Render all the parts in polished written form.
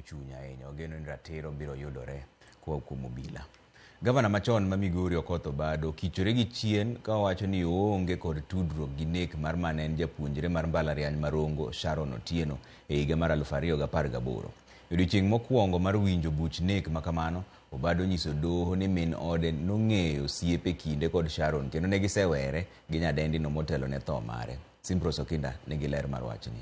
Hinyo chuny ahinya. Wageno ni ratiro biro yudore koa kuom obila. Gavana machon ma Migori Okoth Obado okichore gi chien ka owacho ni oonge kod tudruok gi nek mar mane en japuonjre mar mbalariany ma Rongo Sharon Otieno e higa mar 2018. E odiochieng' mokwongo mar winjo buch nek ma kamano, Obado onyiso doho ni min ode nong'eyo osiep e kinde kod Sharon kendo ne gisewere gi nyadendino motelo ne tho mare. Simprose Okinda nigi ler mar wachni.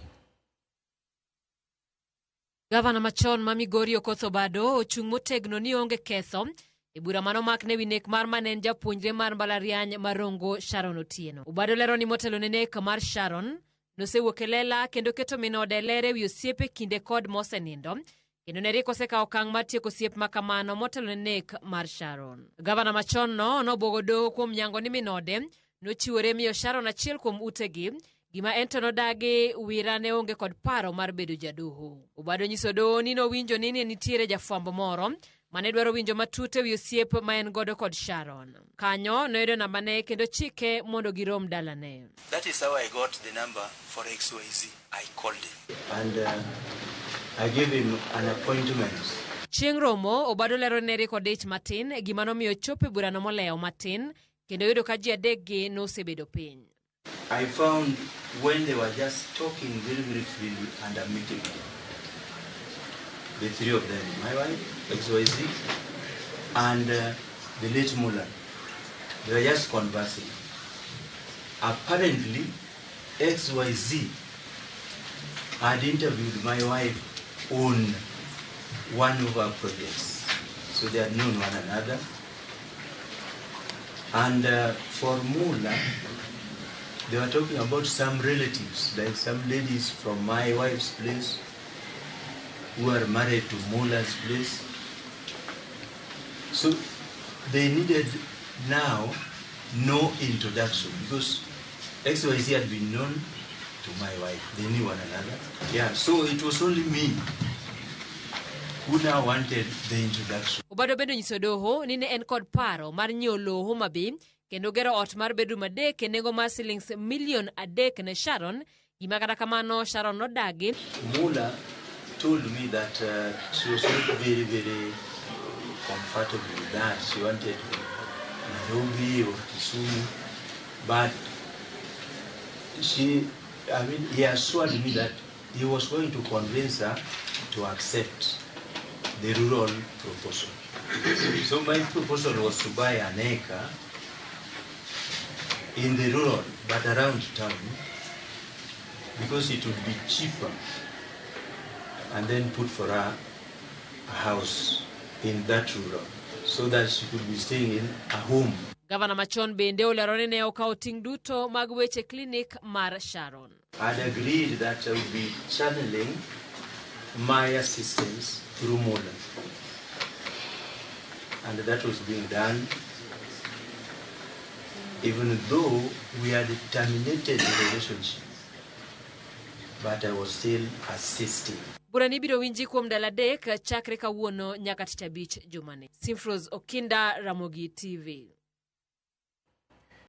Gavana machon ma Migori Okoth Obado ochung' motegno ni onge ketho e bura mane omakne wi nek mar mane en japuonjre mar mbalariany ma Rongo Sharon Otieno. Obado lero ni motelo ne nek mar Sharon nosewuok e lela kendo keto min ode e ler e wi osiepe kinde kod mosenindo kendo ne rik osekawo okang' mar tieko osiep ma kamano motelo ne nek mar Sharon. Gavana machon no nobwogo doho kuom nyango ni min ode nochiwore miyo Sharon achiel kuom utegi gima en to nodagi wira ne onge kod paro mar bedo jadoho. Obado nyiso doho ni nowinjo ni ne nitiere jafwambo moro mane dwaro winjo matut e wi osiep ma en godo kod Sharon. Kanyo noyudo nambane kendo chike mondo girom dalane. That is how I got the number for XYZ. I called him. And I gave him an appointment. Chieng' romo, Obado lero ne rik odich matin, gima nomiyo ochopo e burano molewo matin, kendo yudo ka ji adekgi nosebedo piny. I found when they were just talking very, very freely and amicably. The three of them, my wife, XYZ, and the late Muller, they were just conversing. Apparently, XYZ had interviewed my wife on one of our projects. So they had known one another. And for Muller, they were talking about some relatives, like some ladies from my wife's place who are married to Muller's place. So they needed now no introduction because XYZ had been known to my wife. They knew one another. Yeah, so it was only me who now wanted the introduction. Obado bende onyiso doho ni ne en kod paro mar nyiewo lowo Homa Bay kendo gero ot mar bedroom adek e nengo mar silings milion 3 ne Sharon, gima kata kamano Sharon nodagi. Muller told me that she was not very, very comfortable with that. She wanted Nairobi or Kisumu, but he assured me that he was going to convince her to accept the rural proposal. So my proposal was to buy an acre in the rural, but around town, because it would be cheaper, and then put for her a house in that rural, so that she could be staying in a home. Gavana machon bende olero ni ne okawo ting' duto mag weche klinik mar Sharon. I'd agreed that I would be channeling my assistance through Muller. And that was being done even though we had terminated the relationship, but I was still assisting. Burani ibiro winji kuom ndalo 3 chakre kawuono nyaka tich abich jumani. Simfrose Okinda, Ramogi TV.